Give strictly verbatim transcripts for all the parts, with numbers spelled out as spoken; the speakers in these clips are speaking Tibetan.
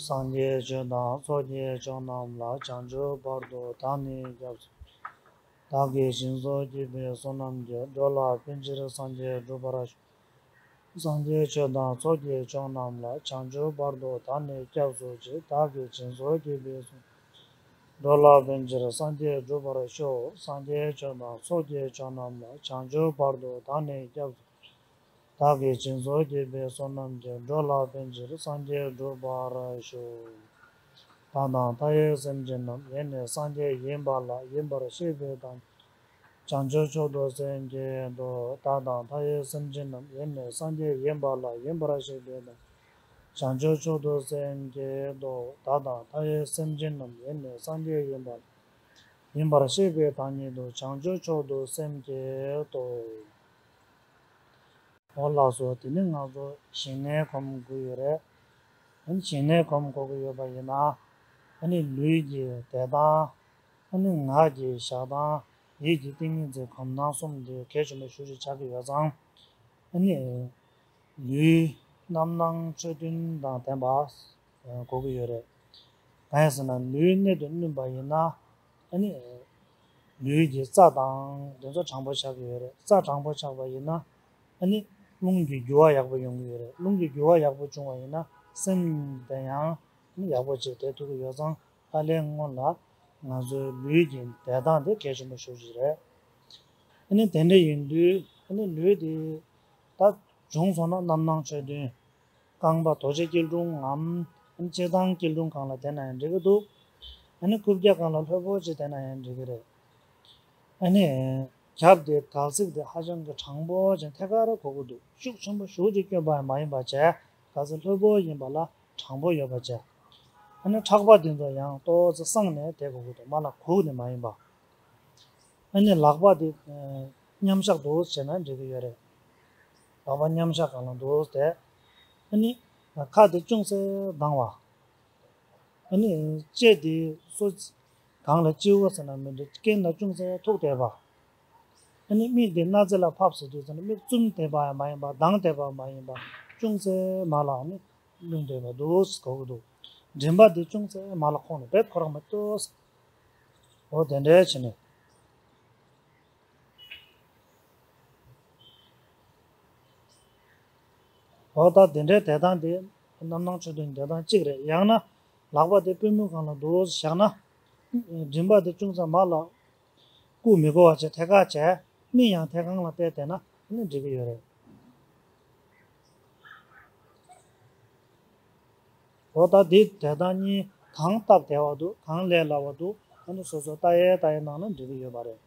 སངས་རྒྱས་ཆོས་དང་ཚོགས་ཀྱི་མཆོག་རྣམས་ལ། བྱང་ཆུབ་བར་དུ་བདག་ནི་སྐྱབས་སུ། བདག་གིས་སྦྱིན་སོགས་བགྱིས་པའི་བསོད་ནམས་ཀྱིས། འགྲོ་ལ་ཕན་ཕྱིར་སངས་རྒྱས་འགྲུབ་པར་ཤོག་སངས་རྒྱས་ཆོས་དང་ཚོགས་ཀྱི་མཆོག་རྣམས་ལ། བྱང་ཆུབ་བར་དུ་བདག་ནི་སྐྱབས་སུ་མཆི། བདག་གིས་སྦྱིན་སོགས་བགྱིས་པའི་བསོད་ནམས། འགྲོ་ལ་ཕན་ཕྱིར་སངས་རྒྱས་འགྲུབ་པར་ཤོག་སངས་རྒྱས་ཆོས་དང་ཚོགས་ཀྱི་མཆོག་རྣམས་ལ། བྱང་ཆུབ་བར་དུ་བདག་ནི་སྐྱབས་སུ། བདག་གིས་སྦྱིན་སོགས་བགྱིས་པའི་བསོད་ནམས་ཀྱིས། འགྲོ་ལ་ཕན་ཕྱིར་སངས་རྒྱས་འགྲུབ་པར་ཤོག་བདག་དང་མཐའ་ཡས་སེམས་ཅན་རྣམས། ཡེ་ནས་སངས་རྒྱས་ཡིན་པ་ལ། ཡིན་པར་ཤེས་པའི་བདག་ཉིད། བྱང་ཆུབ་མཆོག་ཏུ་སེམས་བསྐྱེད་དོ། བདག་དང་མཐའ་ཡས་སེམས་ཅན་རྣམས། ཡེ་ནས་སངས་རྒྱས་ཡིན་པ་ལ། ཡིན་པར་ཤེས་པའི་བདག་ཉིད། བྱང་ཆུབ་མཆོག་ཏུ་སེམས་བསྐྱེད་དོ། བདག་དང་མཐའ་ཡས་སེམས་ཅན་རྣམས། ཡེ་ནས་སངས་རྒྱས་ཡིན་པ་ལ། ཡིན་པར་ཤེས་པའི་བདག་ཉིད་དོ། བྱང་ཆུབ་མཆོག་ཏུ་སེམས་བསྐྱེད་དོ། འོ་ལགས་སོ། དེ་ནི་ང་ཚོ་ཞིང་ནས་གོམས་དགོས་ཡོད་རེད། ཨ་ནི་ཞིང་ནས་གོམས་དགོས་ཀྱི་ཡོད་པ་ཡིན་ན། ཨ་ནི་ལུས་ཀྱི་བསྡད་སྟངས། ཨ་ནི་ངག་གི་བཞག་སྟངས། ཡིད་ཀྱི་ཏིང་ངེ་འཛིན་གོམས་སྟངས་གསུམ་དེ་གལ་ཆེན་པོ་ཞེ་པོ་ཅིག་ཆགས་ཀྱི་ཡོད་ཙང་། ཨ་ནི་ལུས་རྣམ་སྣང་ཆོས་བདུན་དང་ལྡན་པ་དགོས་ཀྱི་ཡོད་རེད། གང་ཡིན་ཟེར་ན་ལུས་གནད་དུ་བསྣུན་པ་ཡིན་ན། ཨ་ནི་ལུས་ཀྱི་རྩ་དང་དེ་ཚོ་དྲང་པོ་ཆགས་ཀྱི་ཡོད་རེད། རྩ་དྲང་པོ་ཆགས་པ་ཡིན་ན། ཨ་ནི་རླུང་གི་རྒྱུ་བ་ཡག་པོ་ཡོང་གི་ཡོད་རེད། རླུང་གི་རྒྱུ་བ་ཡག་པོ་བྱུང་བ་ཡིན་ན་སེམས་དེ་ཡང་ཨ་ནི་ཡག་པོ་ཅིག་བསྡད་ཐུབ་ཀྱི་ཡོད་ཙང་། ཧ་ལས་སྔོན་ལ་ང་ཚོའི་ལུས་ཀྱི་བསྡད་སྟངས་དེ་གལ་ཆེན་པོ་ཞེ་པོ་ཅིག་རེད། ཨ་ནི་དེ་འདྲ་ཡིན་དུས་ཨ་ནི་ལུས་དེ་ད་བྱུང་སོང་ན་རྣམ་སྣང་ཆོས་བདུན། རྐང་པ་རྡོ་རྗེ་སྐྱིལ་ཀྲུང་ངམ། ཨ་ནི་ལྕེ་སྡང་སྐྱིལ་ཀྲུང་སྒང་ལ་བསྡད་ན་ཡང་འགྲིག་གི་འདུག་ཨ་ནི་རྐུབ་བཀྱག་སྒང་ལ་ལྷོད་པོ་ཅིག་བསྡད་ན་ཡང་འགྲིག་གི་རེད། ཨ་ནི་རྒྱབ་དེ་སྒལ་ཚིགས་དེ་ཧ་ཅང་གི་དྲང་པོ་ཅན་ཐད་ཀར་དགོས་ཀྱི་འདུག་ཤུགས་ཆེན་པོ་ཞེ་པོ་ཅིག་བསྐྱོན་པ་ཡང་མ་ཡིན་པ་བྱས། ག་ཚོད་ལྷོད་པོ་ཡིན་པ་ལ་དྲང་པོ་ཡོད་པ་བྱས། ཨ་ནི་ཕྲག་པ་དེ་ཚོ་ཡང་ཏོག་ཙམ་གསང་ནས་བསྡད་དགོས་ཀྱི་འདུག་མར་ལ་གུག་ནས་མ་ཡིན་པ། ཨ་ནི་ལག་པ་དེ་ཨ་མཉམ་བཞག་ཏུ་བྱས་ན་འགྲིག་གི་ཡོད་རེད། ལག་པ་མཉམ་བཞག་སྒང་ལ་འདུག་སྟེ། ཨ་ནི་ཁ་དེ་ཅུང་ཟད་གདངས་པ། ཨ་ནི་ལྕེ་དེ་སོ་སྒང་ལ་སྤྱི་བོ་ཟེར་ན་མི་འདྲ། རྐན་ལ་ཅུང་ཟད་ཐུག་བསྡད་པ། ཨ་ནི་མིག་དེ་སྣ་རྩེ་ལ་ཕབ་ཟེར་དུས་ཙམ་ལ་མིག་བཙུམ་བསྡད་པ་ཡང་མ་ཡིན་པ། གདངས་བསྡད་པ་མ་ཡིན་པ། ཅུང་ཟད་མར་ལ་ཨ་ནི་ལྷུང་བསྡད་པ་འདུག་གོ་གི་འདུག་མགྲིན་པ་དེ་ཅུང་ཟད་མར་ལ་ཁོང་ནས་རྦད་ཁོ་རང་མ་གཏོགས། འོ་དེ་འདྲའི་བྱས་ནས། འོ་ད་དེ་འདྲའི་བསྡད་སྟངས་དེ་རྣམ་སྣང་ཆོས་བདུན་བསྡད་སྟངས་གཅིག་རེད། ཡང་ན་ལག་པ་དེ་པུས་མོའི་སྒང་ལ་འདུག་བཞག་ན། མགྲིན་པ་དེ་ཅུང་ཙམ་མར་ལ་བཀུག་མི་དགོས་པ་བྱས། ཐད་ཀར་བྱས། མིག་ཡང་ཐད་གང་ལ་བལྟས་བསྡད་ན་ཨ་ནི་འགྲིག་གི་ཡོད་རེད། འོ་ད་འདི་བསྡད་སྟངས་གཉིས་གང་སྟབས་བདེ་བ་འདུག་གང་ལས་སླ་བ་འདུག་ཨ་ནི་སོ་སོ་ལྟ་ཡས་ལྟ་ཡས་གནང་ན་འགྲིག་གི་ཡོད་པ་རེད།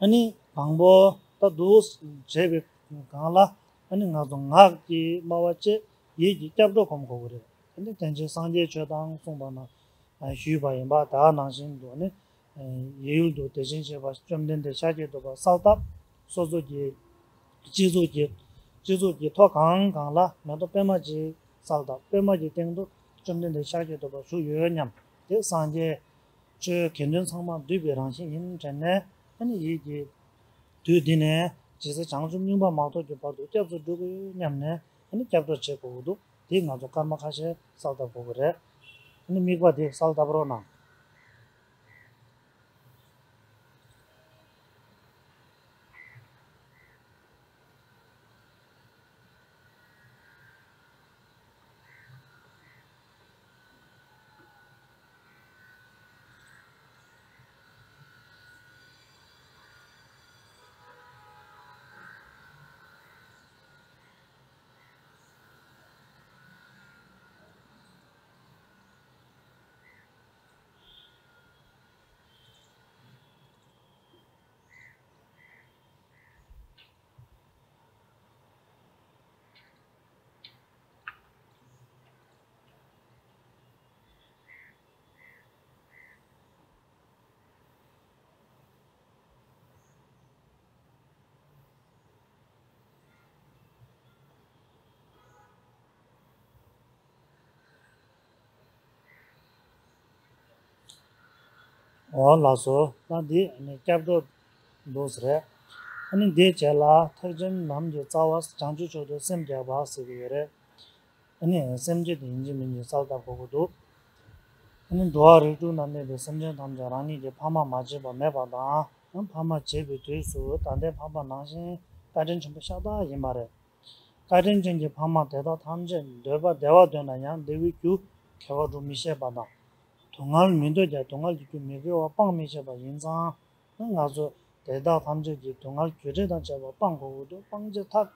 ཨ་ནི་དང་པོ་ད་འདུག་བྱས་པའི་སྒང་ལ་ཨ་ནི་ང་ཚོ་ངག་གི་སྨྲ་བ་བཅས་ཡིད་ཀྱི་སྐྱབས་འགྲོ་སྒོམ་དགོས་ཀྱི་རེད། ཨ་ནི་དེ་བཞིན་སངས་རྒྱས་ཆོས་དང་གསུངས་པ་ན། ཞུས་པ་ཡིན་པ་དེ་ནང་བཞིན་དུ་ནི། ཡིད་ཡུལ་དུ་དེ་བཞིན་གཤེགས་པ་བཅོམ་ལྡན་འདས་ཤཱཀྱ་ཐུབ་པ་གསལ་བཏབ། སོ་སོ་གྱི་སྤྱི་གཙུག་གི་སྤྱི་གཙུག་གི་ཐོག་གང་གང་ལ་མེ་ཏོག་པད་མ་གཅིག་གསལ་བཏབ། པད་མ་གི་སྟེང་དུ་བཅོམ་ལྡན་འདས་ཤཱཀྱ་ཐུབ་པ་བཞུགས་ཡོད་སྙམ། དེ་སངས་རྒྱས་ཆོས་དགེ་འདུན་ཚང་མ་འདུས་པའི་རང་བཞིན་ཡིན་དྲན་ནས། ཨ་ནི་ཡིད་ཀྱིས་དུས་འདི་ནས་ཇི་སྲིད་བྱང་ཆུབ་སྙིང་པོ་མ་ཐོབ་ཀྱི་བར་དུ་སྐྱབས་སུ་འགྲོ་དགོས་སྙམ་ནས། ཨ་ནི་སྐྱབས་འགྲོ་བྱེད་དགོས་ཀྱི་འདུག་དེ་ང་ཚོ་སྐར་མ་ཁ་ཤས་གསལ་བཏབ་དགོས་ཀྱི་རེད། ཨ་ནི་དམིགས་པ་དེ་གསལ་བཏབ་རོགས་གནང་། འོ་ལགས་སོ། ད་འདི་ནི་སྐྱབས་འགྲོ་འདུག་ཟེར་རེད། ཨ་ནི་འདིའི་རྗེས་ལ་ཐེག་ཆེན་ལམ་གྱི་རྩ་བ་བྱང་ཆུབ་མཆོག་ཏུ་སེམས་བསྐྱེད་པ་ཟེར་གྱི་ཡོད་རེད། ཨ་ནི་སེམས་བསྐྱེད་དེ་ཡིན་གཅིག་མིན་གཅིག་གསལ་བཏབ་དགོས་ཀྱི་འདུག་ཨ་ནི་འགྲོ་བ་རིགས་དྲུག་ན་གནས་པའི་སེམས་ཅན་ཐམས་ཅད་རང་ཉིད་ཀྱི་ཕ་མ་མ་བྱས་པ་མེད་པ་དང་། ཕ་མ་བྱས་པའི་དུས་སུ་ད་ལྟའི་ཕ་མ་ནང་བཞིན་བཀའ་དྲིན་ཆེན་པོ་ཤ་སྟག་ཡིན་པ་རེད། བཀའ་དྲིན་ཅན་གྱི་ཕ་མ་དེ་དག་ཐམས་ཅད་འདོད་པ་བདེ་བ་འདོད་ན་ཡང་བདེ་བའི་རྒྱུ་དགེ་བ་སྒྲུབ་མི་ཤེས་པ་དང་། སྡུག་བསྔལ་མི་འདོད་ཀྱང་སྡུག་བསྔལ་གྱི་རྒྱུ་མི་དགེ་བ་སྤང་མི་ཤེས་པ་ཡིན་ཙང་། ང་ཚོ་དེ་དག་ཐམས་ཅད་ཀྱི་སྡུག་བསྔལ་རྒྱུ་འབྲས་དང་བཅས་པ་སྤང་དགོས་ཀྱི་འདུག་སྤང་བྱའི་ཐབས་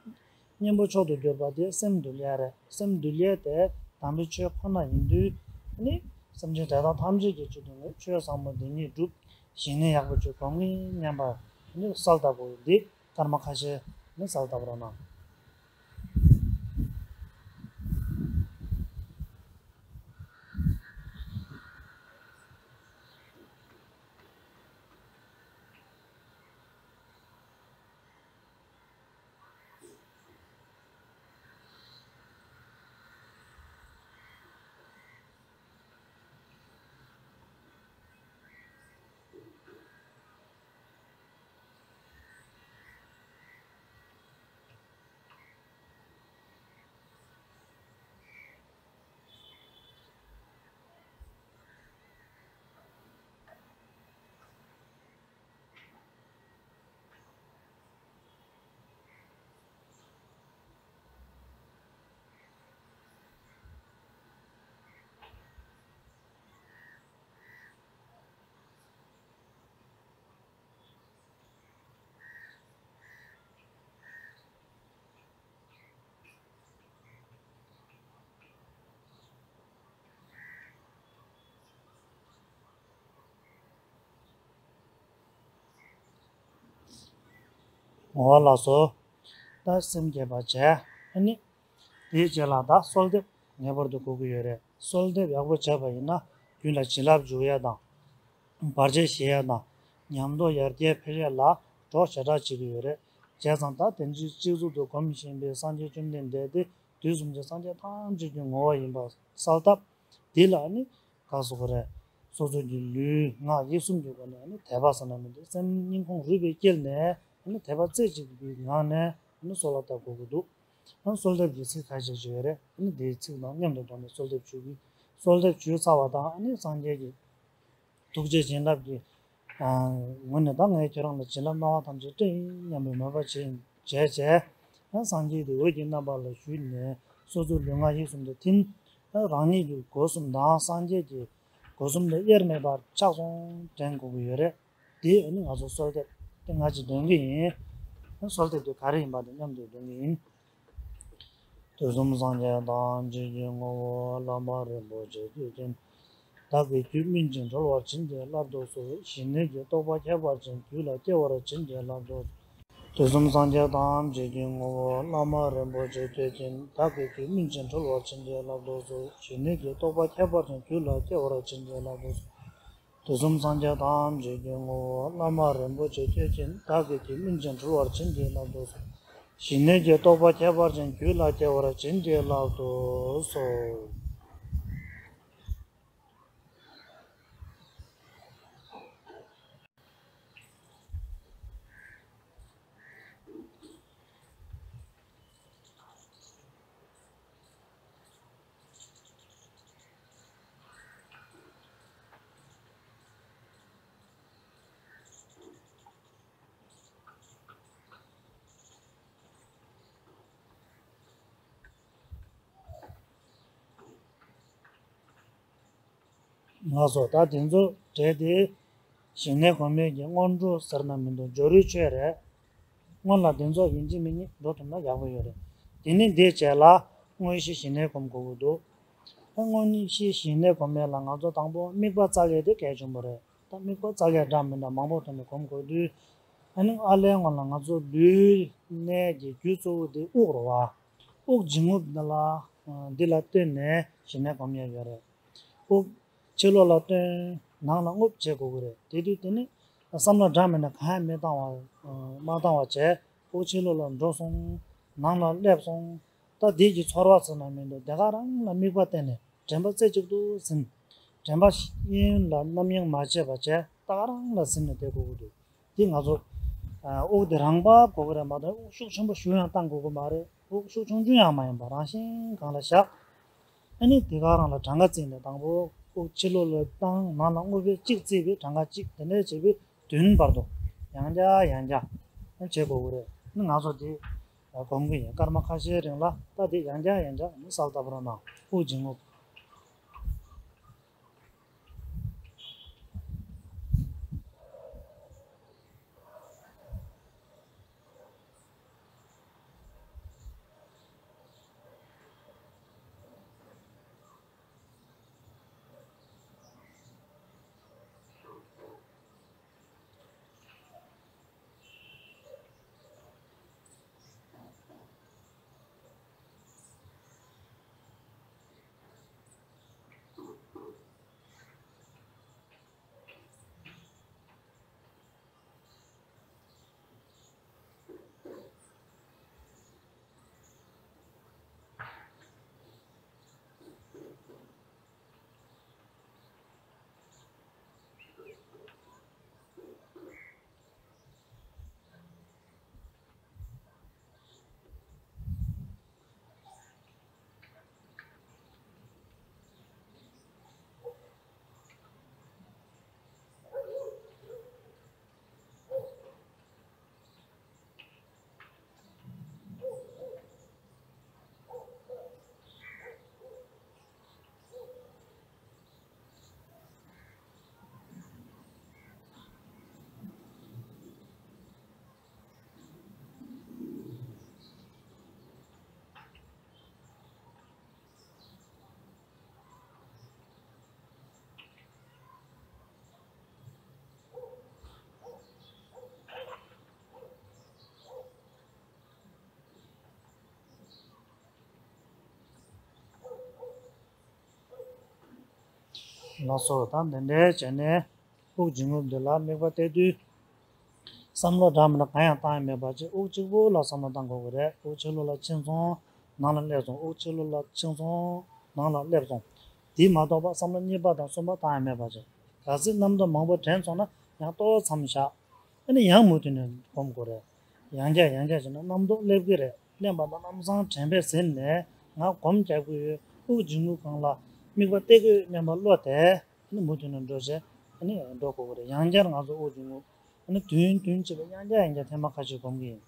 གཉེན་པོ་མཆོག་ཏུ་གྱུར་པ་དེ་སེམས་འདུལ་ཡས་རེད། སེམས་འདུལ་ཡས་དེ་དམ་པའི་ཆོས་ཁོ་ན་ཡིན་དུས་ནི། སེམས་ཅན་དེ་དག་ཐམས་ཅད་ཀྱི་ཆེད་དུ་ངས་ཆོས་ཟབ་མོ་འདི་ཉིད་སྒྲུབ། ཞིང་ནས་ཡག་པོ་ཅིག་གོམས་ངེས་སྙམ་པ་ནི་གསལ་བཏབ་དགོས་འདི། སྐར་མ་ཁ་ཤས་ནི་གསལ་བཏབ་རོགས་གནང་། འོ་ལགས་སོ། ད་སེམས་བསྐྱེད་པ་བྱས། ཨ་ནི། དེའི་རྗེས་ལ་ད་གསོལ་འདེབས་ངེས་པར་དུ་དགོས་ཀྱི་ཡོད་རེད། གསོལ་འདེབས་ཡག་པོ་བྱས་པ་ཡིན་ན་རྒྱུད་ལ་བྱིན་རླབས་འཇུག་ཡས་དང་། བར་ཆད་ཞི་ཡས་དང་། ཉམས་རྟོགས་ཡར་རྒྱས་འཕེལ་ཡས་ལ་གྲོགས་ཞེ་དྲག་བྱེད་ཀྱི་ཡོད་རེད། བྱས་ཙང་ད་དེ་འདྲའི་གཅིག་མཛུབ་ཏུ་སྒོམ་བཞིན་པའི་སངས་རྒྱས་བཅོམ་ལྡན་འདས་དེ་དུས་གསུམ་གྱི་སངས་རྒྱས་ཐམས་ཅད་ཀྱི་ངོ་བོ་ཡིན་པ་གསལ་བཏབ། འདི་ལ་ནི་ག་ཟེར་དགོས་རེད། སོ་སོ་གི་ལུས་ངག་ཡིད་གསུམ་གྱི་སྒོ་ནས་ནི་དད་པ་ཟེར་ན་མི་འདུག་སེམས་སྙིང་ཁོང་རུས་པའི་དཀྱིལ་ནས་ནི་དད་པ་རྩེ་གཅིག་པའི་ངང་ནས་ནི་གསོལ་བ་བཏབ་དགོས་ཀྱི་འདུག་ཨ་གསོལ་འདེབས་ཀྱི་ཚིག་ཁ་ཤས་ཤིག་ཡོད་རེད། ཨ་ནི་དེའི་ཚིག་དང་མཉམ་དུ་བསྡོངས་ནས་གསོལ་འདེབས་ཞུ་གི། གསོལ་འདེབས་ཞུས་ཚར་བ་དང་ཨ་ནི་སངས་རྒྱས་ཀྱི་ཐུགས་རྗེ་བྱིན་རླབས་ཀྱི་ཨ་ངོས་ནས་ད་ངས་ཁྱེད་རང་ལ་བྱིན་རླབས་སྣང་བ་ཐམས་ཅད་སྤྲད་ཡིན་སྙམ་པའི་མོས་པ་བྱས་བྱས་བྱས། ཨ་སངས་རྒྱས་ཀྱི་འོད་ཀྱི་རྣམ་པ་ལ་ཞུས་ནས་སོ་སོའི་ལུས་ངག་ཡིད་གསུམ་དུ་ཐིམ། ཨ་རང་ཉིད་ཀྱི་སྒོ་གསུམ་དང་སངས་རྒྱས་ཀྱི་སྒོ་གསུམ་དུ་དབྱེར་མེད་པར་ཕྱག་ཟུང་དྲན་དགོས་ཀྱི་ཡོད་རེད། དེ་ནི་ང་ཚོ་གསོལ་འདེབས་དེ་ང་ཅིག་འདོན་གྱི་ཡིན། གསོལ་འདེབས་དེ་ག་རེ་ཡིན་པ་དེ་མཉམ་དུ་འདོན་གྱི་ཡིན། དུས་གསུམ་སངས་རྒྱས་ཐམས་ཅད་ཀྱི་ངོ་བོ་བླ་མ་རིན་པོ་ཆེ་བསྟོད་ཅིང་། བདག་གི་རྒྱུད་སྨིན་ཅིང་གྲོལ་བར་བྱིན་གྱིས་བརླབ་ཏུ་གསོལ། ཞི་གནས་ཀྱི་རྟོགས་པ་ཁྱད་པར་ཅན་རྒྱུད་ལ་སྐྱེ་བར་བྱིན་གྱིས་བརླབ་ཏུ་གསོལ། དུས་གསུམ་སངས་རྒྱས་ཐམས་ཅད་ཀྱི་ངོ་བོ་བླ་མ་རིན་པོ་ཆེ་བསྟོད་ཅིང་། བདག་གི་རྒྱུད་སྨིན་ཅིང་གྲོལ་བར་བྱིན་གྱིས་བརླབ་ཏུ་གསོལ། ཞི་གནས་ཀྱི་རྟོགས་པ་ཁྱད་པར་ཅན་རྒྱུད་ལ་སྐྱེ་བར་བྱིན་གྱིས་བརླབ་ཏུ་གསོལ། དུས་གསུམ་སངས་རྒྱས་ཐམས་ཅད་ཀྱི་ངོ་བོ་བླ་མ་རིན་པོ་ཆེ་བསྟོད་ཅིང་། བདག་གི་རྒྱུད་སྨིན་ཅིང་གྲོལ་བར་བྱིན་གྱིས་བརླབ་ཏུ་གསོལ། ཞི་གནས་ཀྱི་རྟོགས་པ་ཁྱད་པར་ཅན་རྒྱུད་ལ་སྐྱེ་བར་བྱིན་གྱིས་བརླབ་ཏུ་གསོལ། ལགས་སོ། ད་དེ་ཚོ་གྲས་དེ་ཞི་གནས་སྒོམ་ཡས་ཀྱི་སྔོན་འགྲོ་ཟེར་ན་མི་འདུག་སྦྱོར་བའི་ཆོས་རེད། སྔོན་ལ་དེ་ཚོ་ཡིན་གཅིག་མིན་གཉིས་འགྲོ་ཐུབ་ན་ཡག་པོ་ཡོད་རེད། དེ་ནས་འདིའི་རྗེས་ལ་དངོས་གཞི་ཞི་གནས་སྒོམ་དགོས་ཀྱི་འདུག་ད་དངོས་གཞི་ཞི་གནས་སྒོམ་ཡས་ལ་ང་ཚོ་དང་པོ་དམིགས་པ་བཙལ་ཡས་དེ་གལ་ཆེན་པོ་རེད། ད་དམིགས་པ་བཙལ་ཡས་འདྲ་མི་འདྲ་མང་པོ་ཐོག་ནས་སྒོམ་དགོས་དུས། ཨ་ནི་ཨ་ལས་སྔོན་ལ་ང་ཚོ་ལུས་གནས་ཀྱི་རྒྱུ་གཙོ་བོ་དེ་དབུགས་རེད་བ། དབུགས་འབྱིན་རྔུབ་འདི་ལ་འདི་ལ་བརྟེན་ནས་ཞི་གནས་སྒོམ་ཡས་ཡོད་རེད། དབུགས་ཕྱི་ལོགས་ལ་བཏོན། ནང་ལ་རྔུབ་བྱེད་དགོས་ཀྱི་རེད། དེ་དུས་དེ་ནི་བསམ་བློ་འདྲ་མིན་ན་གང་ཡང་མི་བཏང་བ། མ་བཏང་བ་བྱས། དབུགས་ཕྱི་ལོགས་ལ་འགྲོ་སོང་། ནང་ལ་སླེབས་སོང་། ད་དེ་གི་ཚོར་བ་ཟེར་ན་མི་འདུག་དེ་ག་རང་ལ་དམིགས་པ་བསྟན་ནས་དྲན་པ་རྩེ་གཅིག་ཏུ་ཟིན། དྲན་པ་གཡེང་ལ་རྣམ་གཡེང་མ་བྱས་པ་བྱས། ད་ག་རང་ལ་ཟིན་ནས་བསྡད་དགོས་ཀྱི་འདུག་དེ་ང་ཚོ་ཨ་དབུགས་དེ་རང་འབབ་དགོས་ཀྱི་རེད་མ་གཏོགས། དབུགས་ཤུགས་ཆེན་པོ་ཞུ་ཡང་བཏང་དགོས་ཀྱི་མ་རེད། དབུགས་ཤུགས་ཆུང་ཆུང་ཡང་མ་ཡིན་པ། རང་བཞིན་སྒང་ལ་བཞག་ཨ་ནི་དེ་ག་རང་ལ་གྲངས་ཀ་བརྩིས་ནས། དང་པོ་དབུགས་ཕྱི་ལོགས་ལ་བཏང་། ནང་ལ་དངོས་པོའི་གཅིག་བརྩིས་པའི་གྲངས་ཀ་གཅིག་དེ་འདྲ་བྱས་པའི་བདུན་བར་དུ་ཡང་བསྐྱར་ཡང་བསྐྱར་བྱེད་དགོས་ཀྱི་རེད། ཨ་ནི་ང་ཚོ་དེ་སྒོམ་གྱི་ཡིན། སྐར་མ་ཁ་ཤས་རིང་ལ། ད་དེ་ཡང་བསྐྱར་ཡང་བསྐྱར་ཨ་ནི་གསལ་བཏབ་རོགས་གནང་། དབུགས་འབྱིན་རྔུབ། ལགས་སོ། ད་འདི་འདྲའི་བྱས་ནས་དབུགས་འབྱིན་རྔུབ་འདི་ལ་དམིགས་པ་གཏད་དུས། བསམ་བློ་འདྲ་མི་འདྲ་གང་ཡང་བཏང་ཡ་མེད་པ་བྱས། དབུགས་གཅིག་པོ་ལ་བསམ་བློ་བཏང་དགོས་ཀྱི་རེད། དབུགས་ཕྱི་ལོགས་ལ་ཕྱིན་སོང་། ནང་ལ་སླེབས་སོང་། དབུགས་ཕྱི་ལོགས་ལ་ཕྱིན་སོང་། ནང་ལ་སླེབས་སོང་། དེ་མ་གཏོགས་པ་བསམ་བློ་གཉིས་པ་དང་གསུམ་པ་བཏང་ཡ་མེད་པ་བྱས། གལ་སྲིད་རྣམ་རྟོག་མང་པོ་དྲན་སོང་ན་ཡང་ཏོག་ཙམ་བཞག་ཨ་ནི་ཡང་མུ་མཐུད་ནས་སྒོམ་དགོས་རེད། ཡང་བསྐྱར་ཡང་བསྐྱར་བྱས་ན་རྣམ་རྟོག་སླེབས་ཀྱི་རེད། སླེབས་པ་དང་ལམ་སང་དྲན་པས་ཟིན་ནས་ང་སྒོམ་རྒྱག་གི་ཡོད། དབུགས་འབྱིན་རྔུབ་སྒང་ལ་དམིགས་པ་གཏད་ཀྱི་ཡོད་སྙམ་པ་བློ་དེ་ཨ་ནི་མུ་མཐུད་ནས་འགྲོ་བྱས་ཨ་ནི་འགྲོ་དགོས་ཀྱི་རེད། ཡང་བསྐྱར་ང་ཚོ་དབུགས་འབྱིན་རྔུབ་ཨ་ནི་བདུན་བདུན་བྱས་པ་ཡང་བསྐྱར་ཡང་བསྐྱར་ཐེངས་མ་ཁ་ཤས་སྒོམ་གྱི་ཡིན།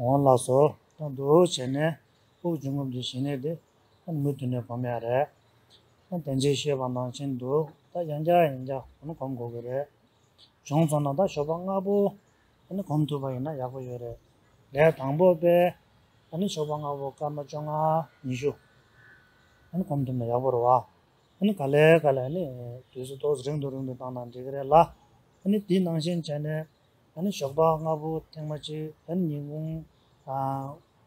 འོང་ལགས་སོ། ད་འདུག་བྱས་ནས་དབུགས་འབྱིན་རྔུབ་ཀྱི་ཞི་གནས་དེ་ཨ་ནི་མུ་མཐུད་ནས་སྒོམ་ཡ་རེད། ད་དེ་རྗེས་བཤད་པ་ནང་བཞིན་དུ་ད་ཡང་བསྐྱར་ཡང་བསྐྱར་ཨ་ནི་སྒོམ་དགོས་ཀྱི་རེད། བྱུང་སོང་ན་ད་ཞོགས་པ་སྔ་པོ་ཨ་ནི་སྒོམ་ཐུབ་པ་ཡིན་ན་ཡག་པོ་ཡོད་རེད། ལས་དང་པོ་པས་ཨ་ནི་ཞོགས་པ་སྔ་པོ་སྐར་མ་བཅོ་ལྔ་ཉི་ཤུ་ཨ་ནི་སྒོམ་ཐུབ་ན་ཡག་པོ་རེད་བ། ཨ་ནི་ག་ལེ་ག་ལེ་ཨ་ནི་དུས་ཚོད་ཏོག་ཙམ་རིང་དུ་རིང་དུ་བཏང་ན་འགྲིག་གི་རེད་ལ། ཨ་ནི་དེ་ནང་བཞིན་བྱས་ནས་ཨ་ནི་ཞོགས་པ་སྔ་པོ་ཐེངས་མ་གཅིག་ཨ་ནི་ཉིན་གུང་ཨ་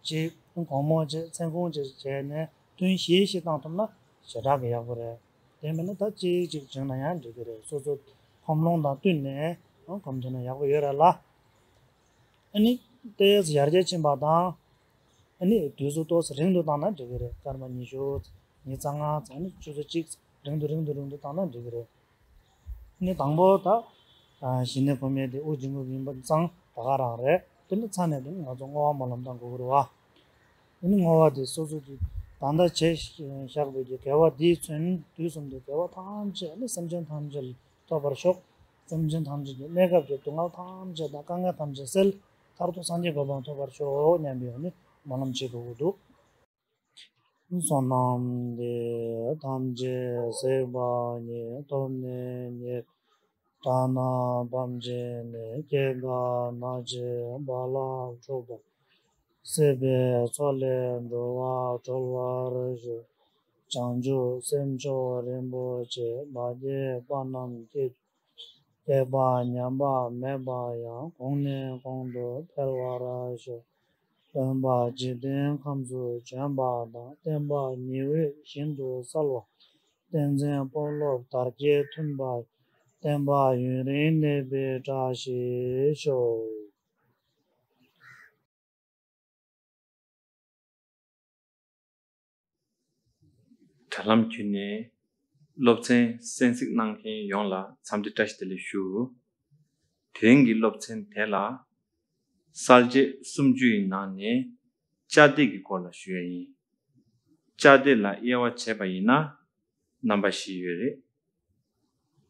གཅིག་དགོང་མོ་གཅིག་མཚན་གུང་གཅིག་བྱས་ནས་ཐུན་བཞི་བཞི་བཏང་ཐུབ་ན་ཞེ་དྲག་གི་ཡག་པོ་རེད། དེ་མིན་ན་ད་གཅིག་གཅིག་བྱུང་ན་ཡང་འགྲིག་གི་རེད། སོ་སོ་ཁོམ་ལོང་དང་བསྟུན་ནས་སྒོམ་ཐུབ་ན་ཡག་པོ་ཡོད་རེད་ལ། ཨ་ནི་ཏོག་ཙམ་ཡར་རྒྱས་ཕྱིན་པ་དང་། ཨ་ནི་དུས་ཚོད་ཏོག་ཙམ་རིང་དུ་བཏང་ན་འགྲིག་གི་རེད། སྐར་མ་ཉི་ཤུ། ཉི་ཤུ་རྩ་ལྔ་ཙམ། ཨ་ནི་ཆུ་ཚོད་གཅིག་རིང་དུ་རིང་དུ་རིང་དུ་བཏང་ན་འགྲིག་གི་རེད། ཨ་ནི་དང་པོ་ད་ཞི་གནས་སྒོམ་ཡས་དེ་དབུགས་འབྱིན་རྔུབ་ཡིན་པ་ཙང་ད་ག་རང་རེད། དེ་ནི་ཚར་ནས་དེ་ནི་ང་ཚོ་བསྔོ་བ་སྨོན་ལམ་བཏང་དགོས་ཀྱི་རེད་བ། ཨ་ནི་བསྔོ་བ་དེ་སོ་སོ་གིས་ད་ལྟ་བྱས་བཞག་པའི་གི་དགེ་བ་འདིས་མཚོན་དུས་གསུམ་དུ་དགེ་བ་ཐམས་ཅད་ཨ་ནི་སེམས་ཅན་ཐམས་ཅད་ལ་ཐོབ་པར་ཤོག་སེམས་ཅན་ཐམས་ཅད་ཀྱི་གནས་སྐབས་ཀྱི་སྡུག་བསྔལ་ཐམས་ཅད་དང་དཀའ་ངལ་ཐམས་ཅད་སེལ། མཐར་ཐུག་སངས་རྒྱས་གོ་འཕང་ཐོབ་པར་ཤོག་སྙམ་པའི་ནི་སྨོན་ལམ་བྱེད་དགོས་ཀྱི་འདུག་བསོད་ནམས་འདི་ཐམས་ཅད་གཟིགས་པ་ཉིད། ཐོབ་ནས་ཉེར་དགྲ་རྣམས་ཕམ་བྱས་ནས། སྐྱེ་རྒ་ན་འཆིའི་རྦ་རླབས་འཁྲུགས་པ། སྲིད་པའི་མཚོ་ལས་འགྲོ་བ་སྒྲོལ་བར་ཤོག་བྱང་ཆུབ་སེམས་མཆོག་རིན་པོ་ཆེ། མ་སྐྱེས་པ་རྣམས་སྐྱེ། སྐྱེས་པ་ཉམས་པ་མེད་པ་ཡང་། གོང་ནས་གོང་དུ་འཕེལ་བར་ཤོག་སྟོན་པ་འཇིག་རྟེན་ཁམས་སུ་བྱོན་པ་དང་། བསྟན་པ་ཉི་འོད་བཞིན་དུ་གསལ་བ། བསྟན་འཛིན་དཔོན་སློབ་དར་རྒྱས་མཐུན་པ། བསྟན་པ་ཡུན་རིང་གནས་པའི་བཀྲ་ཤིས་ཤོག་དྲ་ལམ་བརྒྱུད་ནས་སློབ་ཚན་གསན་གཟིགས་གནང་མཁན་ཡོངས་ལ་འཚམས་འདྲི་བཀྲ་ཤིས་བདེ་ལེགས་ཞུ། དེ་རིང་གི་སློབ་ཚན་དེ་ལ་གསལ་བྱེད་སུམ་ཅུ་ཡི་ནང་ནས་བཅའ་སྡེ་གི་སྐོར་ལ་ཞུ་ཡ་ཡིན། བཅའ་སྡེ་ལ་དབྱེ་བ་བྱས་པ་ཡིན་ན་རྣམ་པ་བཞི་ཡོད་རེད།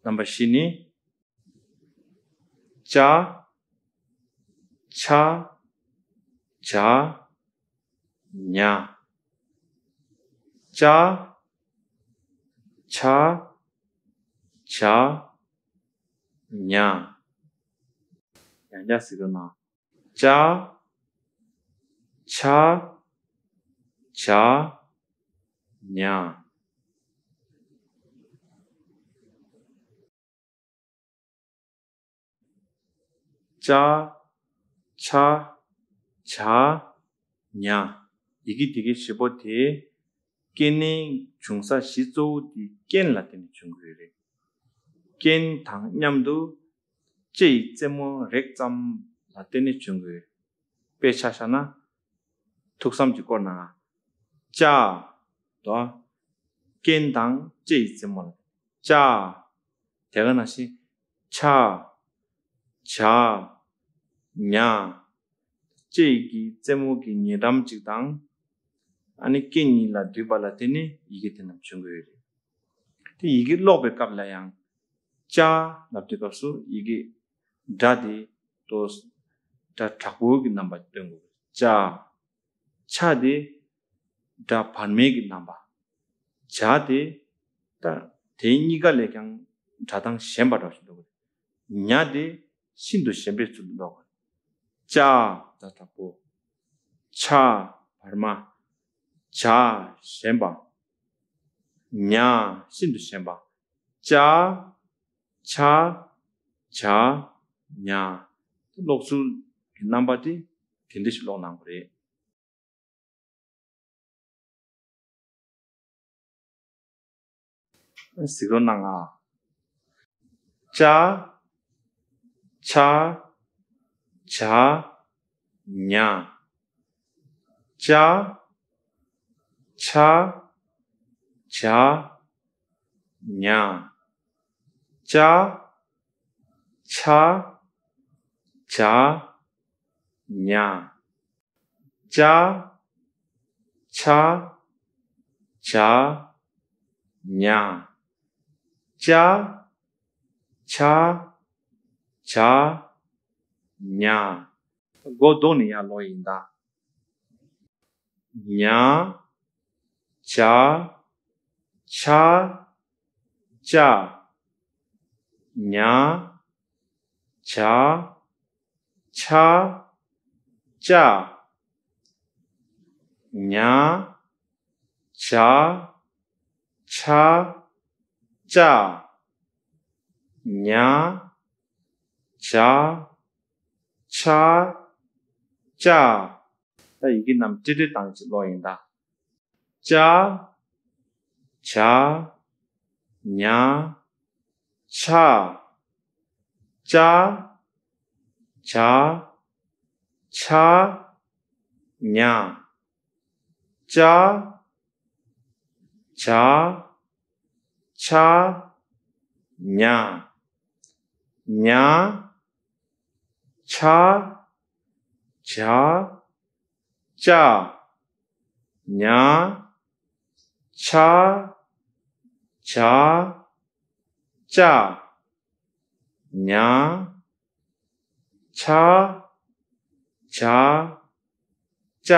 རྣམ་པ་བཞི་ནི། ཅ། ཆ། ཇ། ཉ། ཅ། ཆ། ཇ། ཉ། ཡང་བསྐྱར་གཟིགས་རོགས་གནང་། ཅ། ཆ། ཇ། ཉ། ཅ། ཆ། ཇ། ཉ། ཡི་གེ་དེ་གའི་བཞི་པོ་དེ་སྐྱེ་གནས་འབྱུང་ས་གཞི་གཙོ་བོ་དེ་རྐན་ལ་བརྟེན་ནས་འབྱུང་གི་ཡོད་རེད། རྐན་དང་མཉམ་དུ་ལྕེ་ཡི་རྩེ་མོ་རེག་ཙམ་ལ་བརྟེན་ནས་འབྱུང་གི་ཡོད། དཔེ་ཆ་བཞག་ན། ཐུགས་བསམ་གྱི་སྐོར་ནང་། ཅ། དོ། རྐན་དང་ལྕེ་ཡི་རྩེ་མོ་ལ། ཅ། དེ་ག་ནང་བཞིན། ཆ། ཇ། ཉ། ལྕེ་གི་རྩེ་མོ་གི་ཉེ་འགྲམ་གཅིག་དང་། ཨ་ནི་རྐན་གཉིས་ལ་འདུས་པ་ལ་བརྟེན་ནས་ཡི་གེ་དེ་རྣམས་འབྱུང་གི་ཡོད་རེད། དེ་ཡི་གེ་ཀློག་པའི་སྐབས་ལ་ཡང་། ཅ་ལབ་དུས་སྐབས་སུ་ཡི་གེ་སྒྲ་དེ་ཏོ། སྒྲ་དྲག་པོའི་གི་རྣམ་པ་སྟོན་དགོས། ཅ། ཆ་དེ་སྒྲ་བར་མའི་གི་རྣམ་པ། ཇ་དེ་ད་དེ་གཉིས་ཀ་ལས་ཀྱང་སྒྲ་གདངས་ཞན་པ་འདྲ་ཞིག་འདུག་ཉ་དེ་ཤིན་ཏུ་ཞན་པའི་ཚུལ་དུ་འདུག་ཅ། ད་དྲག་པོ། ཆ། བར་མ། ཇ། ཞན་པ། ཉ། ཤིན་ཏུ་ཞན་པ། ཅ། ཆ། ཇ། ཉ། ཀློག་ཚུལ་གྱི་རྣམ་པ་དེ་དེ་འདྲ་ཞིག་ཀློག་གནང་དགོས་རེད། གཟིགས་རོགས་གནང་ཨ། ཅ། ཆ། ཇ། ཉ། ཅ། ཆ། ཇ། ཉ། ཅ། ཆ། ཇ། ཉ། ཅ། ཆ། ཇ། ཉ། ཅ། ཆ། ཇ། ཉ། མགོ་ལྡོག་ནས་ཡར་ཀློག་ཡིན་ད། ཉ། ཇ། ཆ། ཅ། ཉ། ཇ། ཆ། ཅ། ཉ། ཇ། ཆ། ཅ། ཉ། ཇ། ཆ། ཅ། ད་ཡི་གེ་རྣམས་ཏྲེ་ཏྲེ་བཏང་ཅིག་ཀློག་ཡིན་ད། ཅ། ཇ། ཉ། ཆ། ཅ། ཇ། ཆ། ཉ། ཅ། ཇ། ཆ། ཉ། ཉ། ཆ། ཇ། ཅ། ཉ། ཆ། ཇ། ཅ། ཉ། ཆ། ཇ། ཅ།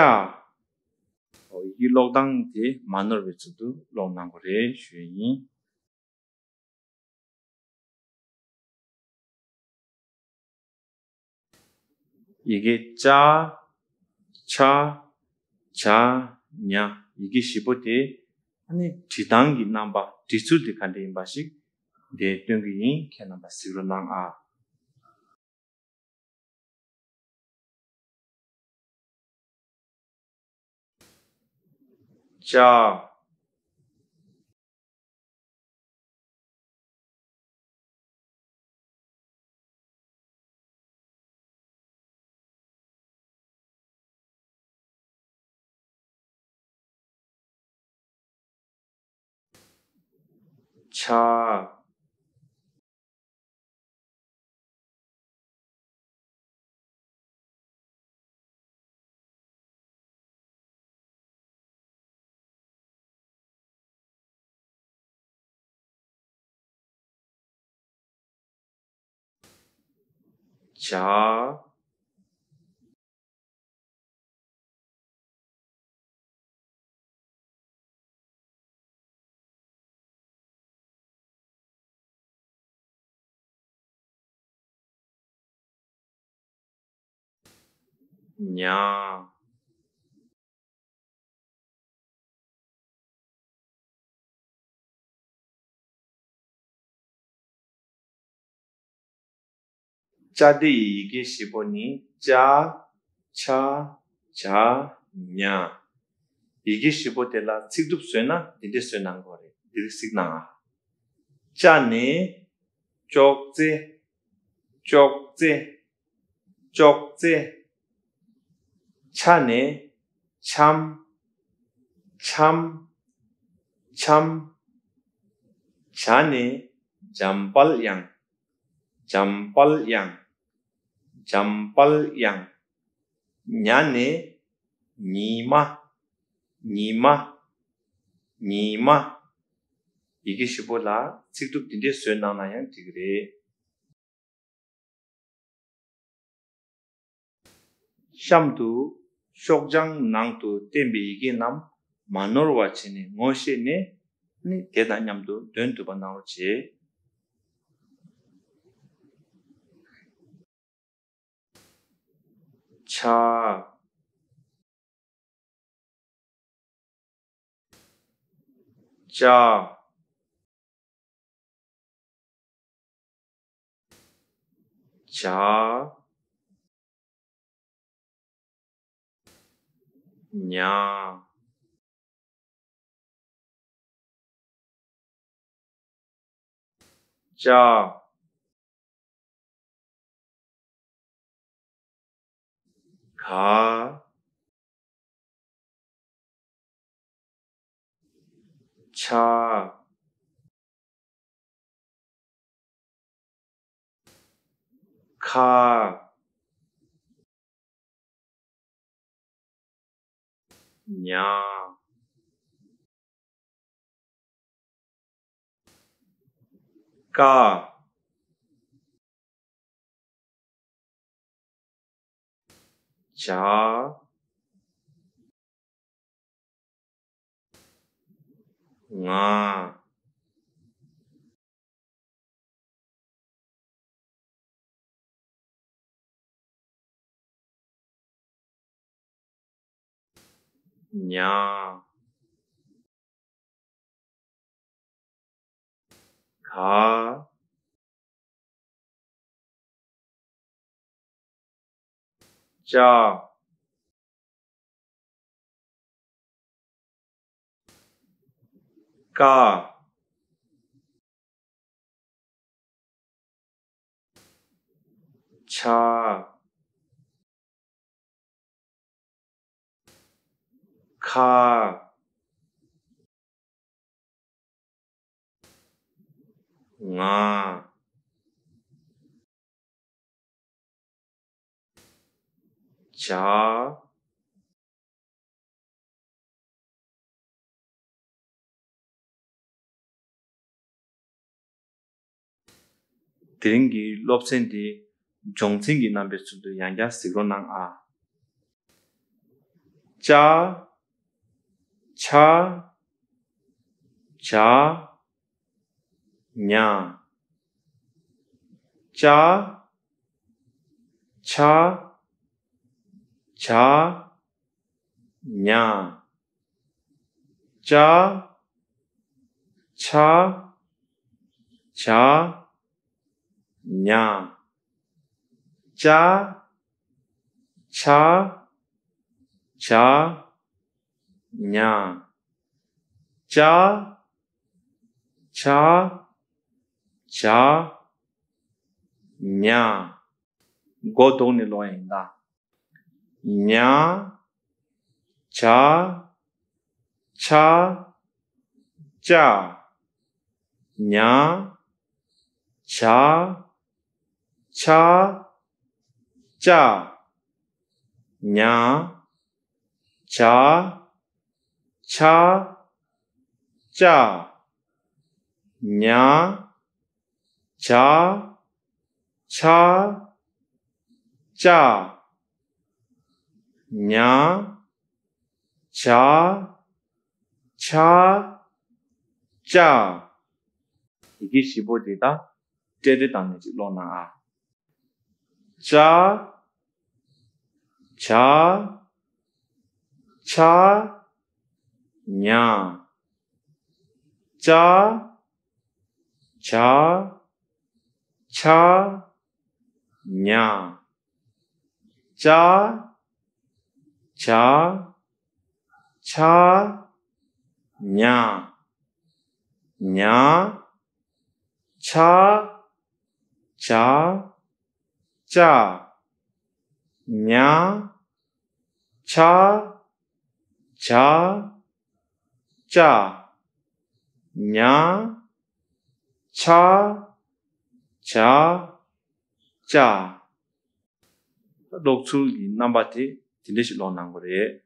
ཡི་གེ་ཀློག་སྟངས་དེ་མ་ནོར་བའི་ཚུལ་དུ་ཀློག་གནང་དགོས་རེད་ཞུ་ཡ་ཡིན། ཡི་གེ་ཅ། ཆ། ཇ། ཉ། ཡི་གེ་བཞི་པོ་དེ་ཨ་ནི་བྲིས་སྟངས་ཀྱི་རྣམ་པ་བྲིས་ཚུལ་དེ་ག་འདྲ་ཡིན་པ་ཞིག་འདིར་སྟོན་གྱི་ཡིན། ཁྱེད་རྣམ་པ་གཟིགས་རོགས་གནང་ཨ། ཅ། ཆ། ཇ། ཉ། ཅ་དེ་ཡི་ཡི་གེ་བཞི་པོ་ནི་ཅ། ཆ། ཇ། ཉ། ཡི་གེ་བཞི་པོ་དེ་ལ་ཚིག་གྲུབ་བཟོས་ན་འདི་འདྲས་བཟོས་གནང་དགོས་རེད། འདི་རིགས་གཟིགས་གནང་ཨ། ཅ་ནི་ཅོག་ཙེ། ཅོག་ཙེ། ཅོག་ཙེ། ཆ་ནི་ཆམ། ཆམ། ཆམ། ཇ་ནི་འཇམ་དཔལ་དབྱངས། འཇམ་དཔལ་དབྱངས། འཇམ་དཔལ་དབྱངས། ཉ་ནི་ཉི་མ། ཉི་མ། ཉི་མ། ཡི་གེ་བཞི་པོ་ལ་ཚིག་གྲུབ་འདི་འདྲས་བཟོས་གནང་ན་ཡང་འགྲིག་གི་རེད། གཤམ་དུ་ཤོག་བྱང་ནང་དུ་བསྟན་པའི་ཡི་གེ་རྣམས་མ་ནོར་བ་བྱས་ནས་ངོ་ཤེས་ནས་ནི་དེ་དང་མཉམ་དུ་འདོན་ཐུབ་པ་གནང་རོགས་བྱེད། ཆ། ཅ། ཇ། ཉ། ཅ། ག། ཆ། ཁ། ཉ། ཀ། ཇ། ང་། ཉ། ག། ཅ། ཀ། ཆ། ཁ། ང་། ཇ། དེ་རིང་གི་སློབ་ཚན་འདི་སྦྱོང་ཚན་གྱི་རྣམ་པའི་ཚུལ་དུ་ཡང་བསྐྱར་གཟིགས་རོགས་གནང་ཨ། ཅ། ཆ། ཇ། ཉ། ཅ། ཆ། ཇ། ཉ། ཅ། ཆ། ཇ། ཉ། ཅ། ཆ། ཇ། ཉ། ཅ། ཆ། ཇ། ཉ། མགོ་བཟུང་ནས་ཀློག་ཡ་ཡིན་ད། ཉ། ཇ། ཆ། ཅ། ཉ། ཇ། ཆ། ཅ། ཉ། ཇ། ཆ། ཅ། ཉ། ཇ། ཆ། ཅ། ཉ། ཇ། ཆ། ཅ། ཡི་གེ་བཞི་པོ་དེ་དག་སྤྲེལ་སྒྲ་བཏང་ནས་ཅིག་ཀློག་གནང་ཨ། ཅ། ཇ། ཆ། ཉ། ཅ། ཇ། ཆ། ཉ། ཅ། ཇ། ཆ། ཉ། ཉ། ཆ། ཇ། ཅ། ཉ། ཆ། ཇ། ཅ། ཉ། ཆ། ཇ། ཅ། ཀློག་ཚུལ་གྱི་རྣམ་པ་དེ་དེ་འདྲ་ཞིག་ཀློག་གནང་དགོས་རེད།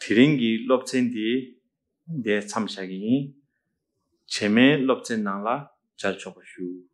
དེ་རིང་གི་སློབ་ཚན་འདི་འདིར་མཚམས་བཞག་གི་ཡིན། རྗེས་མའི་སློབ་ཚན་ནང་ལ་མཇལ་ཆོག་པ་ཞུ།